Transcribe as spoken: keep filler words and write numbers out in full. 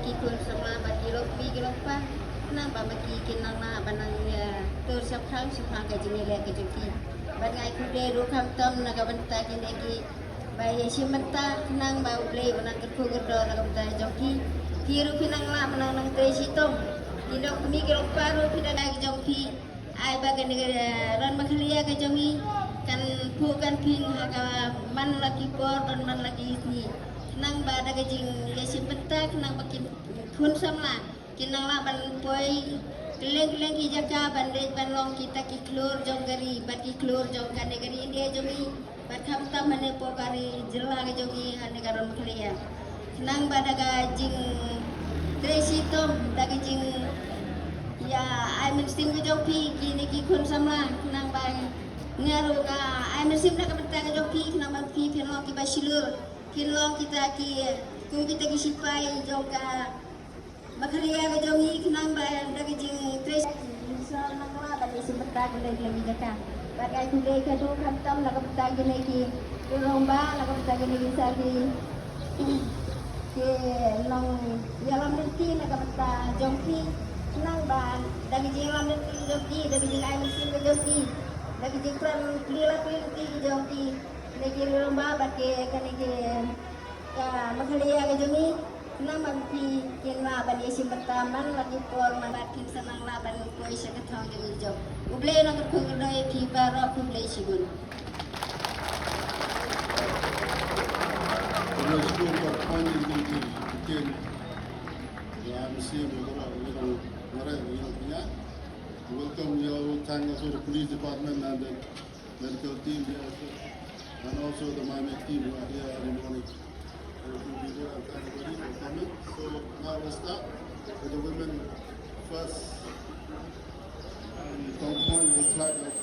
Ki khun samla bad ki lok pi ki lok pa, khnang ba ma ki kin nang lah ban nang ïa tur shaphrang shaphrang ka jingïaleh ka jong ki. Bad nga ai khublei ruh khamtam na ka bynta kine ki ba ïa shim bynta, khnang ba U Blei un nang kyrkhu kyrdoh na ka bynta jong ki. Phi ruh phi nang lah ban nang nang trei shitom. Ki lok kmie ki lok pa ruh phi dang ai ka jong phi. Ai ba kane ka ron Meghalaya ka jong ngi kan phuh kan phieng ha ka man la ki por, ban man la ki sngi. Khnang ba da ka jingïashim bynta, khnang ba ki khun samla kin nang lah ban poi kylleng kylleng ki jaka, ban leit ban long kita ki khlur jong ka ri bad ki khlur jong kane ka ri India jong ngi. Bad khamtam hane poh ka ri jylla ka jong ngi hane ka ron Meghalaya. Khnang ba da ka jingtrei shitom, da ka jingïa ai mynsiem ka jong phi kine ki khun samla, khnang ba nga ruh nga ai mynsiem na ka bynta ka jong phi, khnang ba phi phin long kiba shlur, kin long kita ki, kum kita ki sipai jong ka Meghalaya ka jong ngi, khnang ba da ka jingtrei sa nang lah ban ïashim bynta kane ka jaka. Bad nga ai khublei ka dei khamtam na ka bynta kine ki rangbah, na ka bynta kine ki sa ki, ki nongïalam lynti na ka bynta jong ki, khnang ba da ka jingïalam lynti jong ki, da ka jingai mynsiem ka jong ki, da ka jingpynlong plie la plie lynti ka jong ki, kine ki rangbah bad ki, kane ki ka Meghalaya ka jong ngi, khnang ba phi kin lah ban ïashim bynta man la ki por, man ba kin sa nang lah ban poi sha ka thong jong ngi jong. U Blei un nang kyrkhu kyrdoh ïa phi baroh, khublei shibun. Khublei shibun ïa ka point jong ki ktien. Ïa mynsiem ïa baroh ïa nong Mareh ïa nong Pnia. Welcome, we all thank also the police department and the medical team here also, and also the MyMed team who are here early morning. Thank you, Peter, and thank you, everybody, for coming. So now we'll start with the women first. And from point the flag of